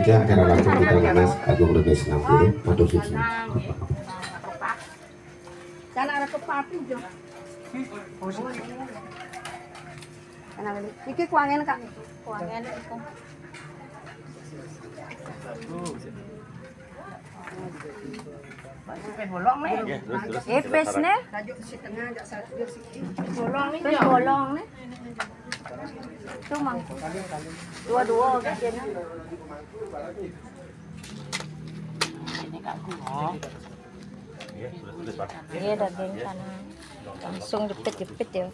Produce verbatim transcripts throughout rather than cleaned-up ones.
Ya, acara langsung kita ngenes Agung Redes enam puluh, matur suksma. Kan arep kepati, Jo. Kenapa ini? Iki kuangen, Kak. Kuangen iku. Masih bolong nih. Nggih, terus, terus. Ipis nih. Tajuk si tengah, agak satu, siki. Bolong nih, Jo. Bolong nih. Itu mangkuk. Dua-dua kasihan. Ini Kak Gus. Oh. Iya, daging sana. Langsung jepit-jepit ya.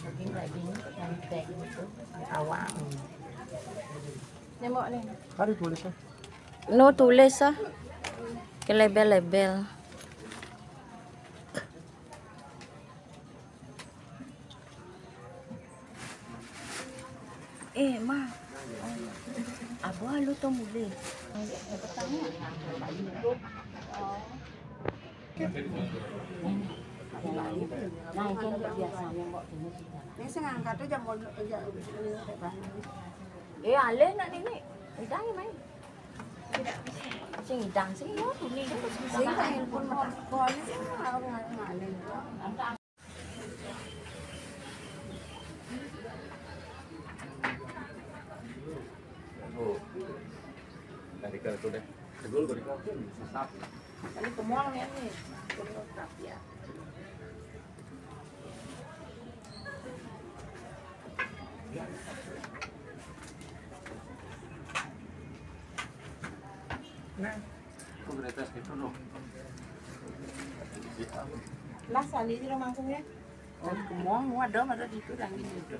Daging-daging lembek itu awak. Nembok nih. Hari tulis ya. No tulis ah. Ke label-label. Eh, Ma. Abah lu tuh mulai. Nah, itu yang biasanya kok ini sih. Ini sing angkat aja mau aja. Eh, alih nak nini. Udah ya, main. Sing idang sing ya, kuning kan sing idang. Sing kain pun metu. Kuali sing ngalih. Dari ke itu deh. Dulu gue dikasih sesat. Tadi ke mall ya nih. Ke mall ya. Nah, kok gratis gitu loh. Lah, sali di rumah aku ya. Oh, kemong, ada, ada di itu, dan di itu.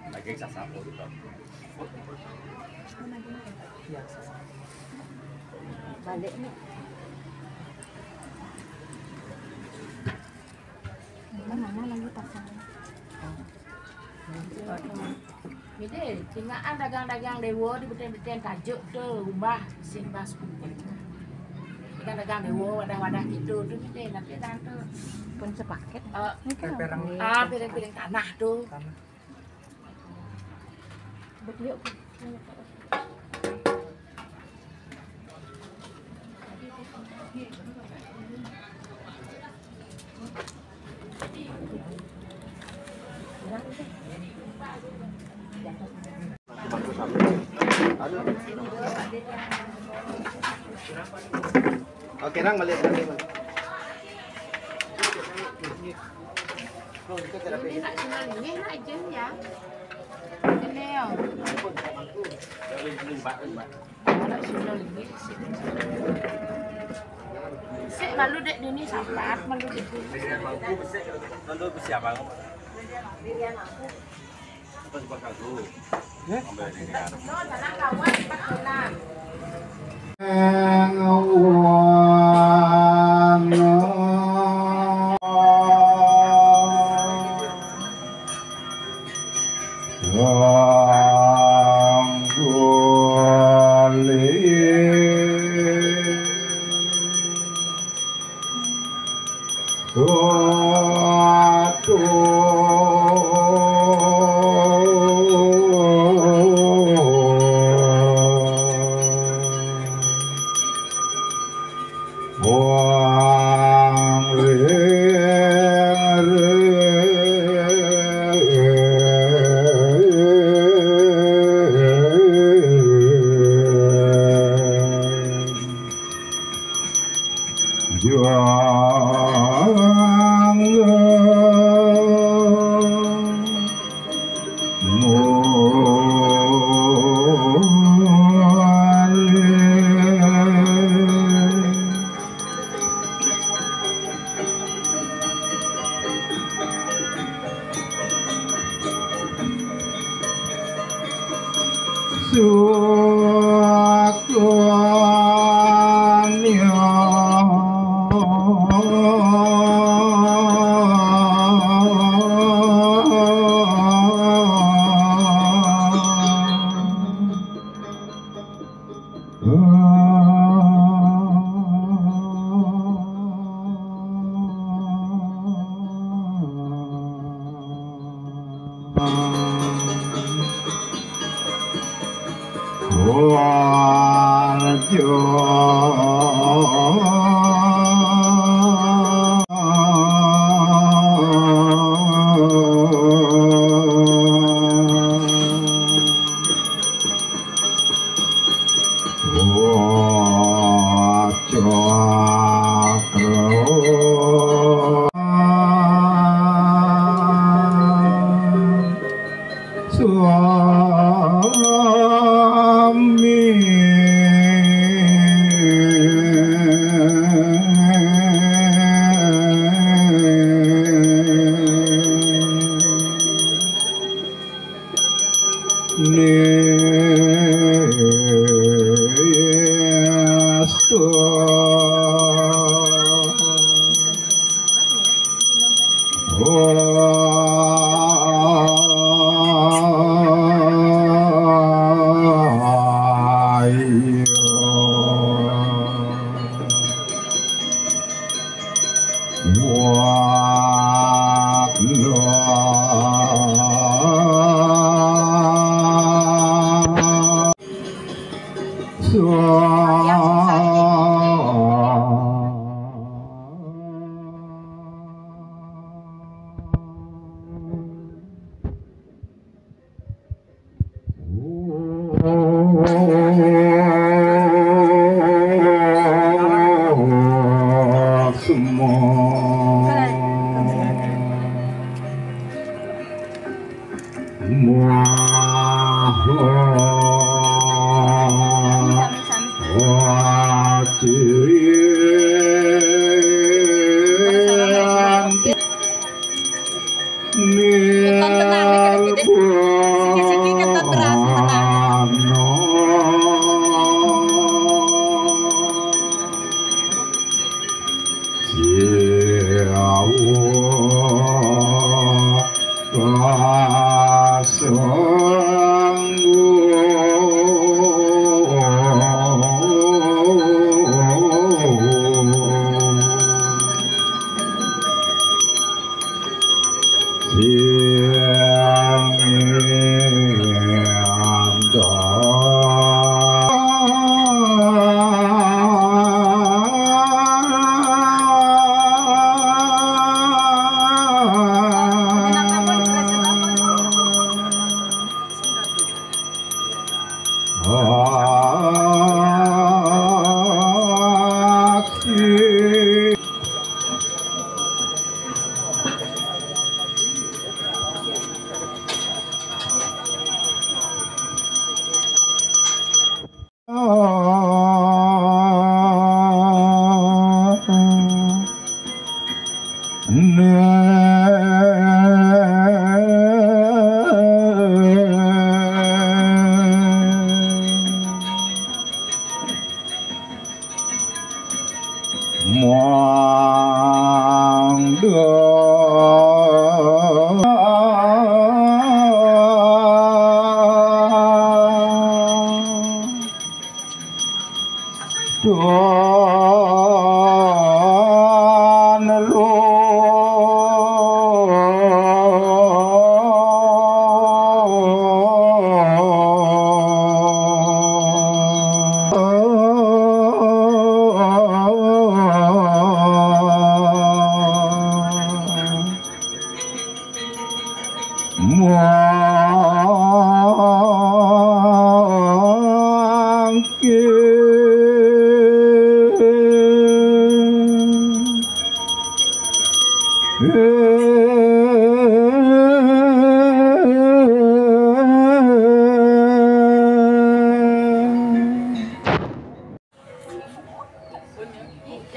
Lagi sasapo gitu. Balik nih. Mana lagi pasang? Mide, tingaan dagang-dagang dewa di beten-beten tajuk tu rumah sing bas kumpul. Dagang-dagang dewa, wadah-wadah gitu tu, mide, nanti tante. Pun sepaket. Eh, ini kan piring, ah, piring-piring tanah tu. Tanah. Betul. Oke, nang balik lagi, Bang. Ini nak cuma ini nak aja ya. Ini ya. Sik malu dek dini sapat malu dek dini. Malu siapa? Apa juga kagum? Ambil ini kan.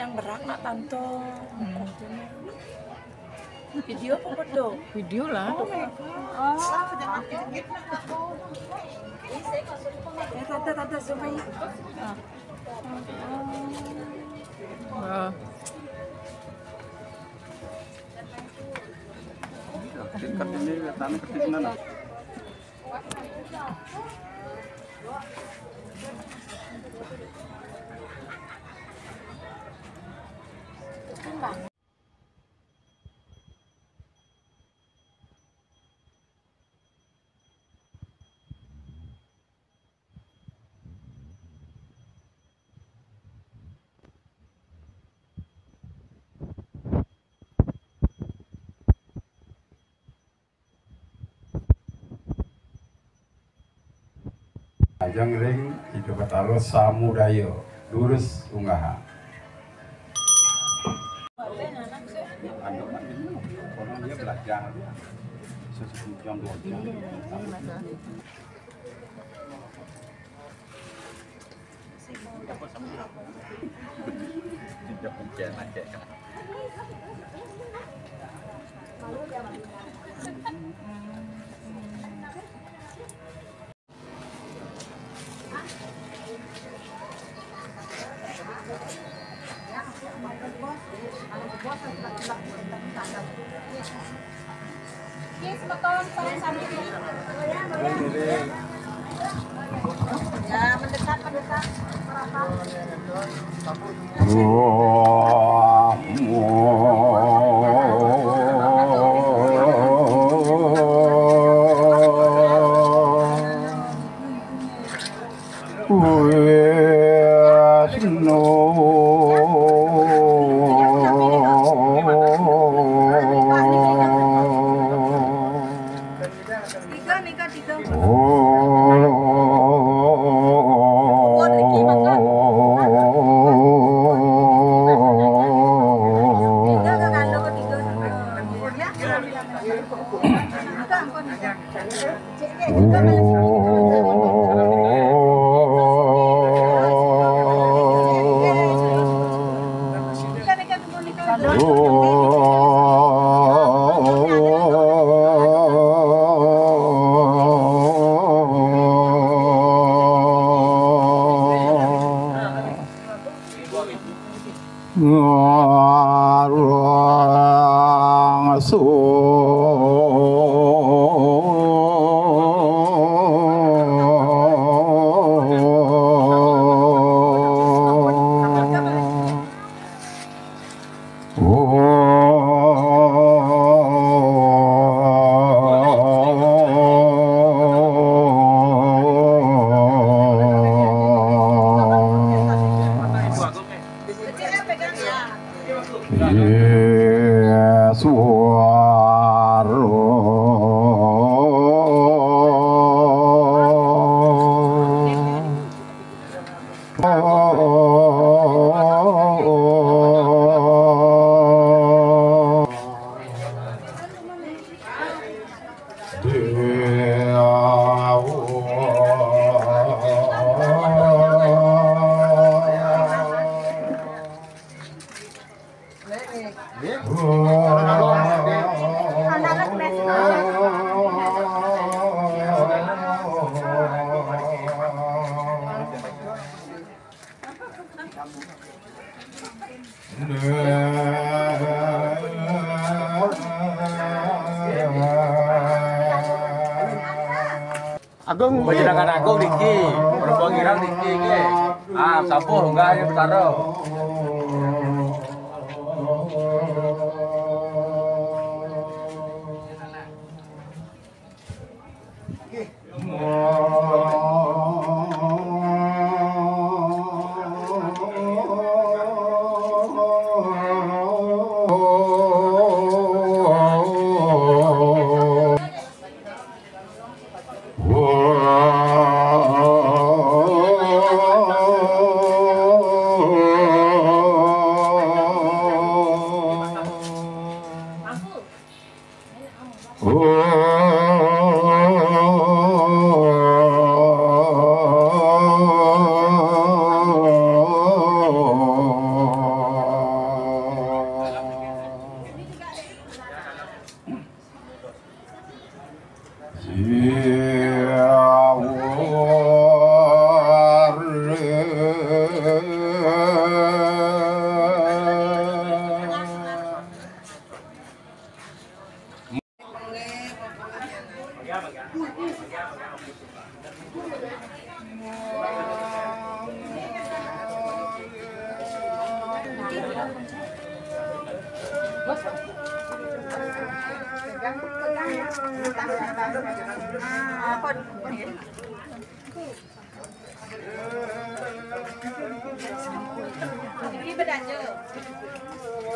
Yang berak nak tante. Video apa foto? Video lah. Oh my God. Oh. Ya, tante, tante, zoom aja. Ah. Ah. Tingkat ini, tanah kecil mana? Ajeng ring Ida Betara Samudaya, durus unggaha. Anu, konon dia belajar, sesuatu jam dua jam. Oke, semeton, salam sami. Ya, mendekat, mendekat. Berapa? Wisnu. Tiga nih, Kak, tiga. Oh. Buat Ricky, Mas, Kak. Tiga, Kak, kandung ketiga. Ya. Tiga, ampun. Ngarang su. Suara. Agung. Panjenengan Agung niki, Prabu Girang niki nggih. Ah, sampun, munggah, ayo, Betara.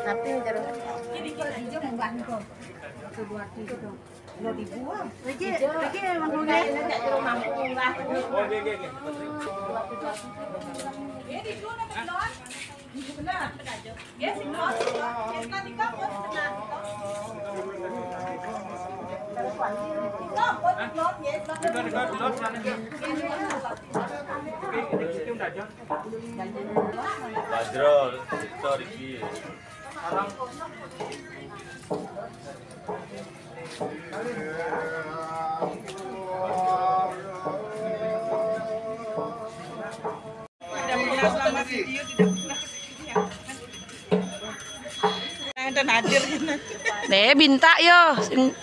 Tapi jero. Ijo munggah niko. Kedua tiga dong. Lo dibuang. Lagi, lagi, Mang Bule. Ini tak jero mampu munggah. Bajrol, sorry. Enten hadir. Deh, bintak yo. Sin-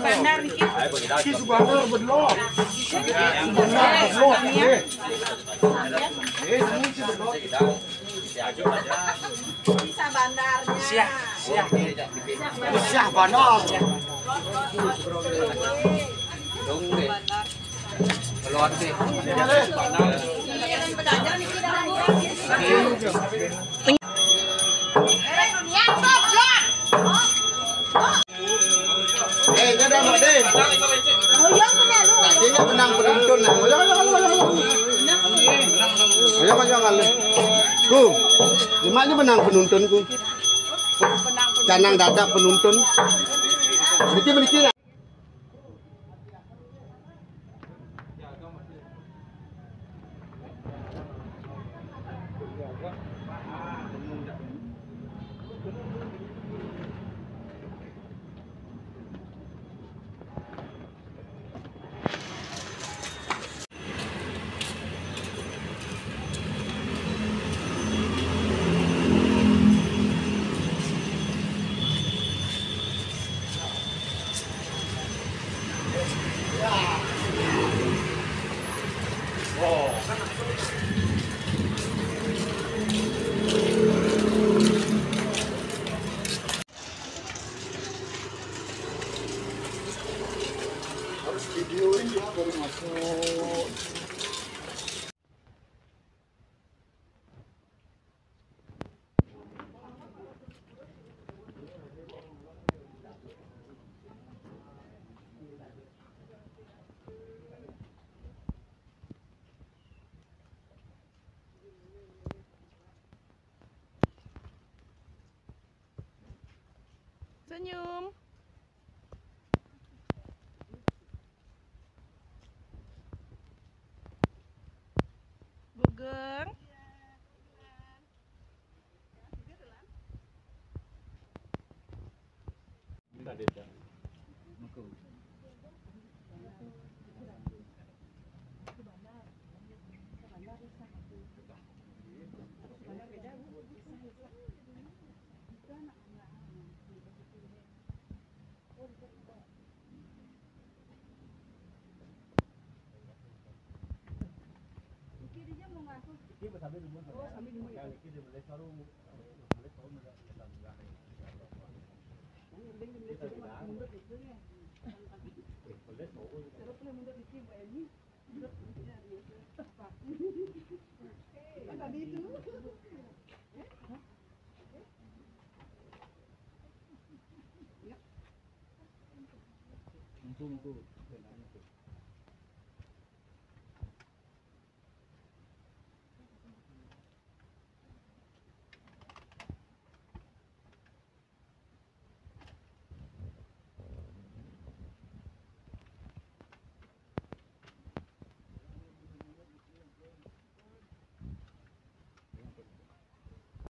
Subandar bedlok. Subandar bedlok. Eh. Eh, ini si bedlok. Syah, syah. Syah bandar. Dong deh. Keluar deh. Eh, dia dah mak deh. Tadinya menang penonton nah. Ayo, ayo, ayo, ayo. Ayo, ayo, ayo. Ku, cuma aja menang penonton ku. Canang dadak penonton. Sedikit, sedikit. Harus videoin ya baru masuk. Senyum. Bugeng.